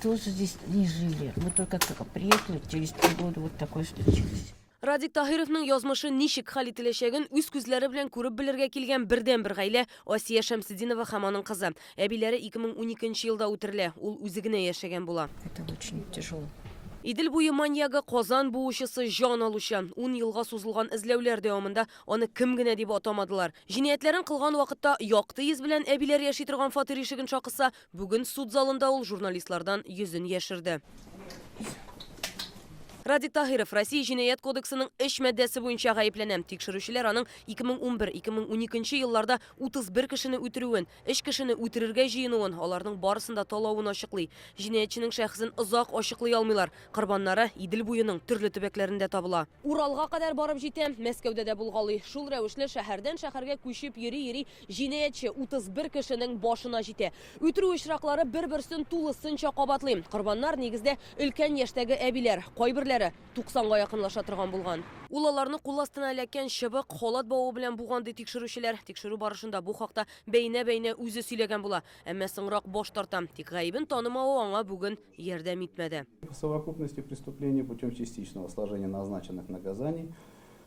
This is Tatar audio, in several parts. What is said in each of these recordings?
Тоже здесь не жили. Мы только как приехали, через 3 года вот такое случилось. Радик Таһировның язмышы ничек хәл ителәчәген үз күзләре белән күреп белергә килгән бердәнбер гаилә Асия Шәмсетдинова һәм аның кызы. Әбиләре 2012 елда үтерелә. Ул үзе генә яшәгән була. Это очень тяжело. Идел буе маньягы, Казан буучысы, җан алучы. 10 елга сузылган эзләүләр дәвамында аны кем генә дип атамадылар. Җинаятьләрен кылган вакытта якты йөз белән әбиләр яши торган фатир ишеген шакыса, бүген суд залында ул журналистлардан йөзен яшерде. Радик Таһиров Россия Җинаять кодексының өч маддәсе буенча гаепләнә. Тикшерүчеләр аның 2011-2012 елларда 31 кешене үтерүен, өч кешене үтерергә җыенуын, аларның барысын да талавын ачыклый. Җинаятьченең шәхесен озак ачыклый алмыйлар. Корбаннары Идел буеның төрле төбәкләрендә табыла. Уралга кадәр барып җитә, Мәскәүдә дә булгалый. Шул рәвешле шәһәрдән шәһәргә күчеп йөри-йөри җинаятьче 31 кешенең башына җитә. Үтерү очраклары бер-берсен тулысынча кабатлый. Корбаннар нигездә өлкән яшьтәге әбиләр, кайберләре 90га якынлаша торган булган. Ул аларны кул астына эләккән чыбык, халат бавы белән буган, ди тикшерүчеләр. Тикшерү барышында бу хакта бәйнә-бәйнә үзе сөйләгән була. Әмма соңрак баш тарта. Тик гаебен танымавы аңа бүген ярдәм итмәде. По совокупности преступлений путем частичного сложения назначенных наказаний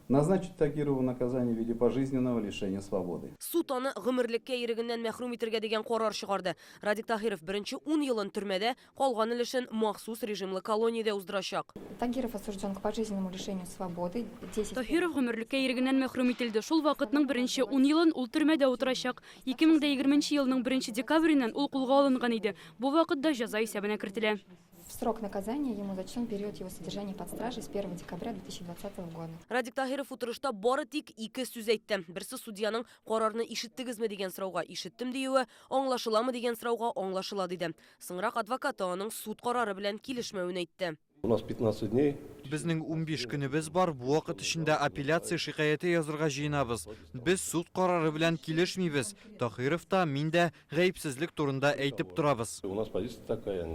назначить Тагирову наказание в виде пожизненного лишения свободы. Суд аны гомерлеккә ирегеннән мәхрүм итәргә дигән карар чыгарды. Радик Таһиров беренче 10 елын төрмәдә, калган өлешен махсус режимлы колониядә уздырачак. Тагиров осужден к пожизненному лишению свободы. 10 Таһиров гомерлеккә ирегеннән мәхрүм ителде. Шул вакытның беренче 10 елын ул төрмәдә утырачак. 2020 елның 1 декабреннән ул кулга алынган иде. Бу вакытта җәза исәбенә кертелә. В срок наказания ему зачтен период его содержания под стражей с 1 декабря 2020 года. Радик Таһиров утырышта бары тик ике сүз әйтте. Берсе судьяның "Карарны ишеттегезме?" дигән сорауга "Ишеттем" диюе, "Аңлашыламы?" дигән сорауга "Аңлашыла" диде. Соңрак адвокаты аның суд карары белән килешмәвен әйтте. У нас 15 дней. Безнең 15 көнебез бар, бу вакыт эчендә апелляция шикаяте язырга җыенабыз. Без суд карары белән килешмибез. Таһиров та, мин дә гаепсезлек турында әйтеп торабыз. У нас позиция такая,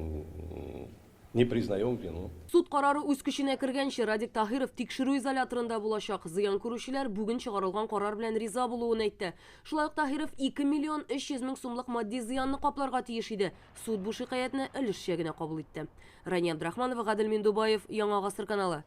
не признаем вину. Суд карары үз көченә кергәнче Радик Таһиров тикшерү изоляторында булачак. Зыян күрүчеләр бүген чыгарылган карар белән риза булуын әйтте. Шулай ук Таһиров 2 миллион 300 мең сумлык матди зыянны капларга тиеш иде. Суд бу шикаятьне өлешчә генә кабул итте. Рания Абдрахманова, Гадел Миндубаев, Яңа Гасыр каналы.